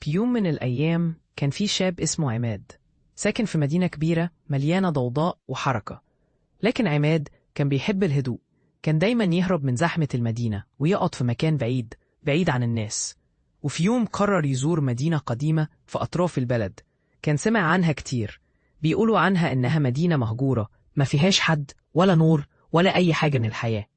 في يوم من الأيام كان في شاب اسمه عماد، ساكن في مدينة كبيرة مليانة ضوضاء وحركة. لكن عماد كان بيحب الهدوء، كان دايما يهرب من زحمة المدينة ويقعد في مكان بعيد بعيد عن الناس. وفي يوم قرر يزور مدينة قديمة في أطراف البلد، كان سمع عنها كتير، بيقولوا عنها إنها مدينة مهجورة ما فيهاش حد ولا نور ولا أي حاجة من الحياة.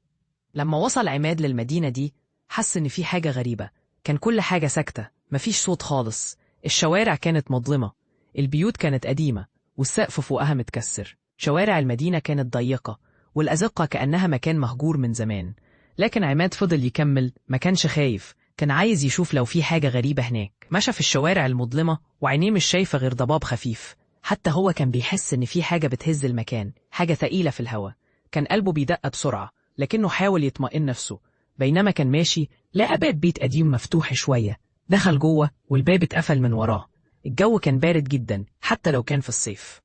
لما وصل عماد للمدينة دي حس إن في حاجة غريبة، كان كل حاجة ساكتة، مفيش صوت خالص، الشوارع كانت مظلمة، البيوت كانت قديمة والسقف فوقها متكسر، شوارع المدينة كانت ضيقة والأزقة كأنها مكان مهجور من زمان. لكن عماد فضل يكمل، ما كانش خايف، كان عايز يشوف لو في حاجة غريبة هناك. مشى في الشوارع المظلمة وعينيه مش شايفة غير ضباب خفيف، حتى هو كان بيحس إن في حاجة بتهز المكان، حاجة ثقيلة في الهواء. كان قلبه بيدق بسرعة، لكنه حاول يطمئن نفسه. بينما كان ماشي لقى باب بيت قديم مفتوح شوية، دخل جوه والباب اتقفل من وراه. الجو كان بارد جدا حتى لو كان في الصيف.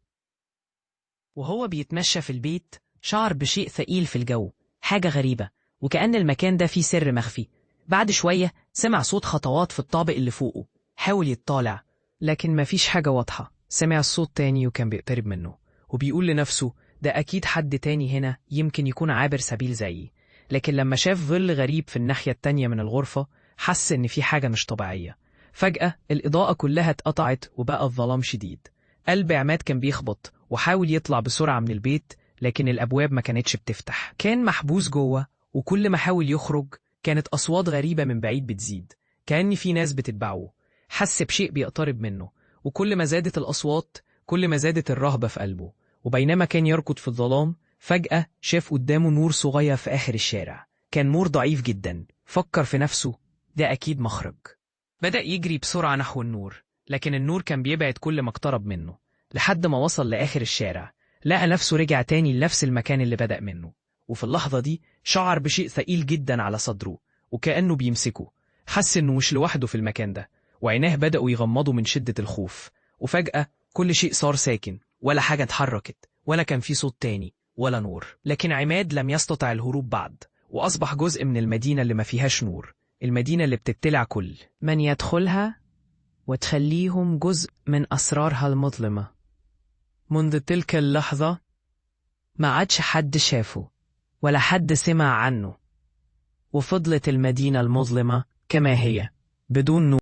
وهو بيتمشى في البيت شعر بشيء ثقيل في الجو، حاجة غريبة، وكأن المكان ده فيه سر مخفي. بعد شوية سمع صوت خطوات في الطابق اللي فوقه، حاول يطالع لكن مفيش حاجة واضحة. سمع الصوت تاني وكان بيقترب منه، وبيقول لنفسه ده أكيد حد تاني هنا، يمكن يكون عابر سبيل زيي. لكن لما شاف ظل غريب في الناحية التانية من الغرفة حس إن في حاجة مش طبيعية. فجأة الإضاءة كلها اتقطعت وبقى الظلام شديد. قلب عماد كان بيخبط وحاول يطلع بسرعة من البيت، لكن الأبواب ما كانتش بتفتح. كان محبوس جوه، وكل ما حاول يخرج كانت أصوات غريبة من بعيد بتزيد، كأن في ناس بتتبعه. حس بشيء بيقترب منه، وكل ما زادت الأصوات كل ما زادت الرهبة في قلبه. وبينما كان يركض في الظلام فجأة شاف قدامه نور صغير في آخر الشارع، كان نور ضعيف جدا. فكر في نفسه ده أكيد مخرج. بدأ يجري بسرعة نحو النور، لكن النور كان بيبعد كل ما اقترب منه، لحد ما وصل لآخر الشارع. لقى نفسه رجع تاني لنفس المكان اللي بدأ منه. وفي اللحظة دي شعر بشيء ثقيل جدا على صدره وكأنه بيمسكه. حس إنه مش لوحده في المكان ده، وعيناه بدأوا يغمضوا من شدة الخوف. وفجأة كل شيء صار ساكن، ولا حاجة اتحركت، ولا كان في صوت تاني ولا نور. لكن عماد لم يستطع الهروب بعد، وأصبح جزء من المدينة اللي ما فيهاش نور، المدينة اللي بتبتلع كل من يدخلها وتخليهم جزء من أسرارها المظلمة. منذ تلك اللحظة ما عادش حد شافه ولا حد سمع عنه، وفضلت المدينة المظلمة كما هي بدون نور.